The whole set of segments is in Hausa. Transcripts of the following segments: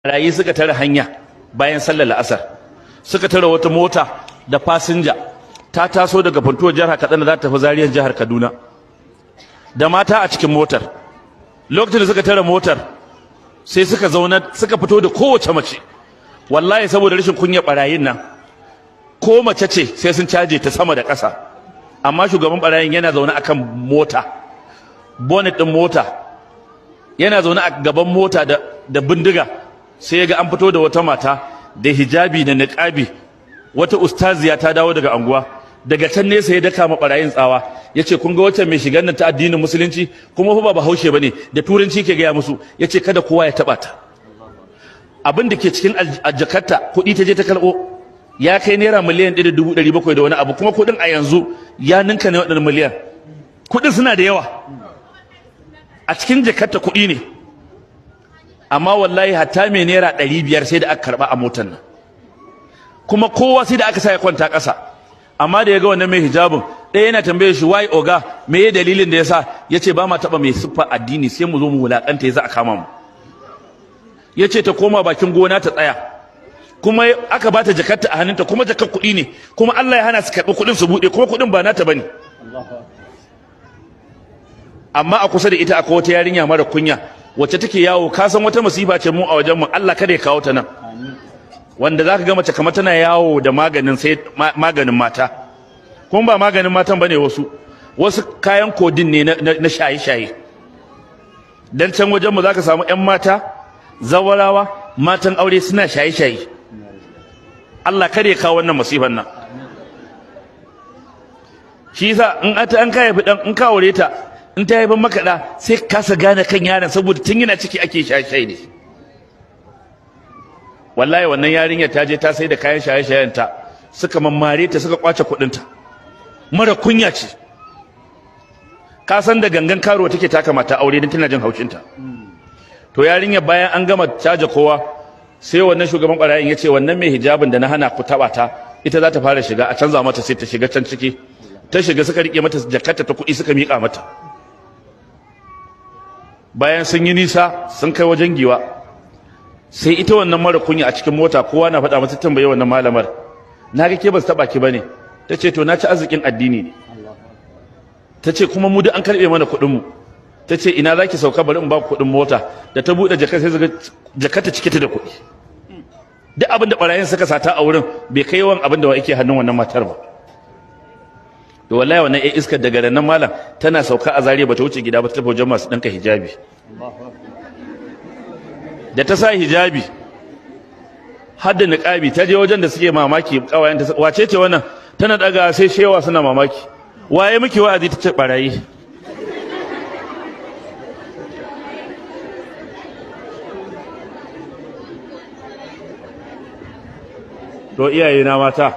Barayi suka tare hanya bayan sallar la'asar, suka tare wata mota da fasinja, ta taso daga Funtuwar, jihar Katsina, za ta tafi Zariyar, jihar Kaduna, da mata a cikin motar. Lokacin da suka tare motar, sai suka zauna, suka fito da kowace mace. Wallahi saboda rashin kunya barayin nan, ko mace ce sai sun caje ta sama da ƙasa. Amma shugaban barayin yana zaune akan mota, bonnet din mota, yana zaune a gaban mota da bindiga. Sai ya ga an fito da wata mata da hijabi da niqabi, wata ustaziya ta dawo daga anguwa. Daga can nesa ya daka ma barayin tsawa, yace, "Kun ga wacce mai shigar nan ta addinin Musulunci?" Kuma fa ba Bahaushe bane, da Turanci ke gaya musu. Yace kada kowa ya taba ta. Abin da ke cikin jakarta, kuɗi ta je ta karɓo, ya kai naira 1,700,000 da wani abu. Kuma kuɗin a yanzu ya ninka ne waɗannan miliyan. Kuɗin suna da yawa a cikin jakarta, kuɗi ne. Amma wallahi hatta mai naira 500 sai da aka karɓa a motar nan. Kuma kowa sai da aka sa ya kwanta ƙasa. Amma da ya ga wannan mai hijabin, ɗaya yana tambaye shi, "Why, oga? Me ya dalilin da yasa?" Yace, "Ba ma taɓa mai siffa addini, sai mu zo mu wulaƙanta, ya za a kama mu." Yace ta koma bakin gona ta tsaya. Kuma aka bata jakarta a hannunta, kuma jakar kuɗi ne. Kuma Allah ya hana su karɓi kuɗin su buɗe, kuma kuɗin ba nata bane. Amma a kusa da ita akwai wata yarinya mara kunya wacce take yawo. Ka san wata masifa ce mu a wajen mu, Allah kada ya kawo ta nan, wanda zaka ga mace kamar tana yawo da maganin, sai maganin mata, kuma ba maganin matan bane, wasu kayan codeine ne na shaye-shaye. Dan can wajen mu zaka samu ƴan mata zawarawa, matan aure, suna shaye-shaye. Allah kada ya kawo wannan masifan nan. Shi yasa in an ka haifi dan, in ka aure ta, in ta haifar maka da, sai kasa gane kan yaron, saboda tun yana ciki ake shaye-shaye ne. Wallahi wannan yarinya ta je ta sai da kayan shaye-shayen ta, suka mammare ta, suka kwace kuɗin ta. Mara kunya ce. Ka san da gangan karuwa take taka mata aure don tana jin haushin ta. To yarinya, bayan an gama caja kowa, sai wannan shugaban barayin ya ce, "Wannan mai hijabin da na hana ku taba ta, ita za ta fara shiga. A canza mata, sai ta shiga can ciki." Ta shiga, suka rike mata jakarta ta kuɗi, suka miƙa mata. Bayan sun yi nisa, sun kai wajen Giwa, sai ita wannan mara kunya a cikin mota, kowa na faɗa mata, tambaye wannan malamar, "Na ga ke ba su taɓa ki bane?" Ta ce, "To na ci arzikin addini ne." Ta ce, "Kuma mu duk an karɓe mana kuɗin mu." Ta ce, "Ina za ki sauka? Bari in ba ku kuɗin mota." Da ta buɗe jakar, sai jakarta cike ta da kuɗi. Duk abin da ɓarayin suka sata a wurin bai kai yawan abin da wa yake hannun wannan matar ba. To wallahi wannan ai iskar, daga nan malam, tana sauka a Zariya, bata wuce gida ba, ta tafi wajen masu ɗinka hijabi. Da ta sa hijabi har da niqabi, ta je wajen da suke mamaki, kawayen ta, "Wace ce wannan?" Tana daga sai shewa, suna mamaki. "Waye miki wa'azi?" Ta ce, "Barayi." To iyaye na mata,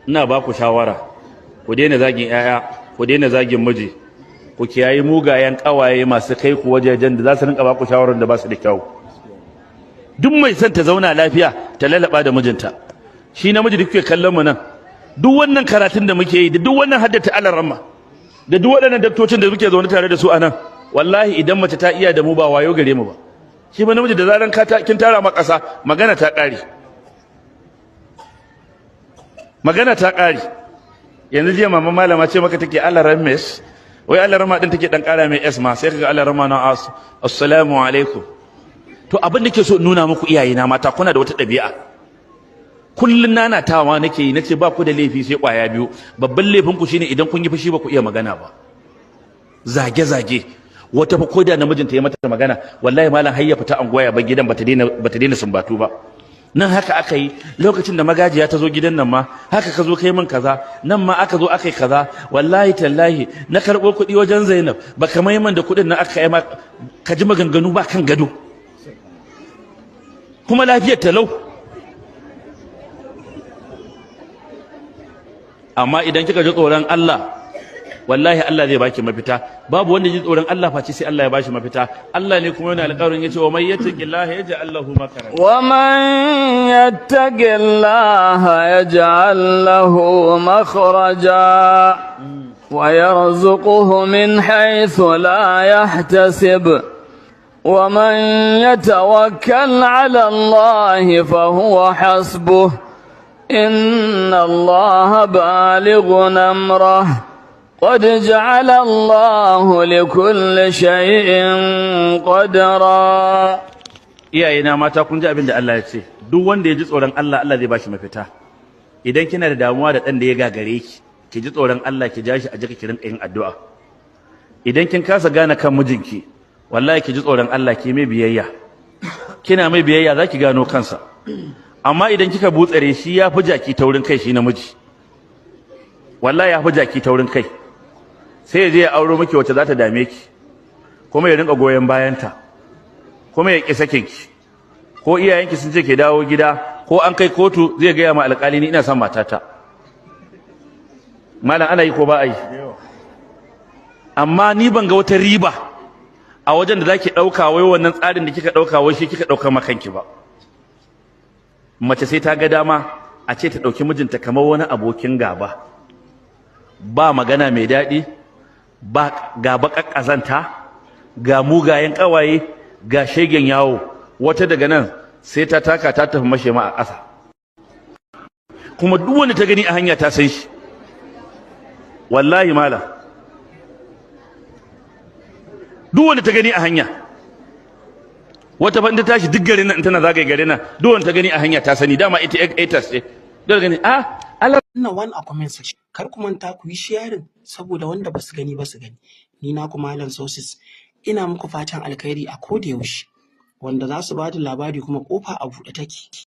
ina ba ku shawara, ku daina zagin yaya, ku daina zagin miji, ku kiyayi mugayen kawaye masu kai ku wajejen da za su rinka ba ku shawarar da ba su da kyau. Duk mai son ta zauna lafiya, ta lalaba da mijinta. Shi namiji da kuke kallon mu nan, duk wannan karatun da muke yi, da duk wannan haddata alaramma, da duk waɗannan daktocin da muke zaune tare da su a nan, wallahi idan mace ta iya da mu, ba wayo gare mu ba. Shi ba namiji, da zaran ka kin tara ma ƙasa, magana ta ƙare, magana ta ƙare. Yanzu jiya mama malama ce maka take alarammes, wai alarama din take dan ƙara mai s ma, sai kaga alarama na as, "Assalamu alaikum." To abin da ke so in nuna muku, iyaye na mata, kuna da wata ɗabi'a. Kullun nanatawa nake yi, nace ba ku da laifi sai kwaya biyu. Babban laifin ku shine idan kun yi fushi ba ku iya magana ba, zage zage. Wata fa koda namijinta ya mata magana, wallahi malam, har ya fita anguwa ya bar gidan, bata daina sumbatu ba. Nan haka aka yi lokacin da magajiya ta zo gidan nan ma, haka ka zo kai min kaza. Nan ma aka zo aka yi kaza. Wallahi tallahi na karɓo kuɗi wajen Zainab, baka mai man da kuɗin nan aka yi ma. Ka ji maganganu ba kan gado, kuma lafiyar talau. Amma idan kika ji tsoron Allah, wallahi Allah zai baki mafita. Babu wanda ji tsoron Allah face sai Allah ya bashi mafita. Allah ne kuma yana alƙawarin, yace, "Wa may yattaqillaha yaj'al lahu makhraja." Wa man yattaqillaha yaj'al lahu makhraja wa yarzuquhu min haythu la yahtasib. ومن يتوكل على الله فهو حسبه، إن الله بالغ أمره، قد جعل الله لكل شيء قدرا. Iyayena mata, kun ji abin da Allah ya ce: duk wanda ya ji tsoron Allah, Allah zai bashi mafita. Idan kina da damuwa da ɗan da ya gagare ki, ki ji tsoron Allah, ki ja shi a jika, ki rinka yin addu'a. Idan kin kasa gane kan mijinki, wallahi ki ji tsoron Allah, ki mai biyayya. Kina mai biyayya, za ki gano kansa. Amma idan kika butsare shi, ya fi jaki taurin kai. Shi namiji wallahi ya fi jaki taurin kai. Sai ya je ya auro miki wacce za ta dame ki, kuma ya rinka goyon bayanta, kuma ya ƙi sakin ki. Ko iyayenki sun ce ke dawo gida, ko an kai kotu, zai gaya ma alƙali, "Ni ina son matata." Malam, ana yi ko ba a yi? Amma ni ban ga wata riba a wajen da zaki ɗauka wai wannan tsarin da kika ɗauka, wai shi kika ɗauka ma kanki ba. Mace sai ta ga dama a ce ta ɗauki mijinta kamar wani abokin gaba, ba magana mai daɗi, ba ga baƙar ƙazanta, ga mugayen ƙawaye, ga shegen yawo. Wata daga nan sai ta taka ta tafi Mashema a ƙasa, kuma duk wanda ta gani a hanya ta san shi. Wallahi malam, duk wanda ta gani a hanya. Wata fa in ta tashi duk garin nan, tana zagaye garin nan, duk wanda ta gani a hanya ta sani. Dama ita ita ce dole gani ah Allah. Danna one a comment section. Kar ku manta ku yi sharing saboda wanda basu gani ba su gani. Ni na ku Malam Sources. Ina muku fatan alkhairi a koda yaushe. Wanda za su ba da labari kuma, kofa a buɗe take.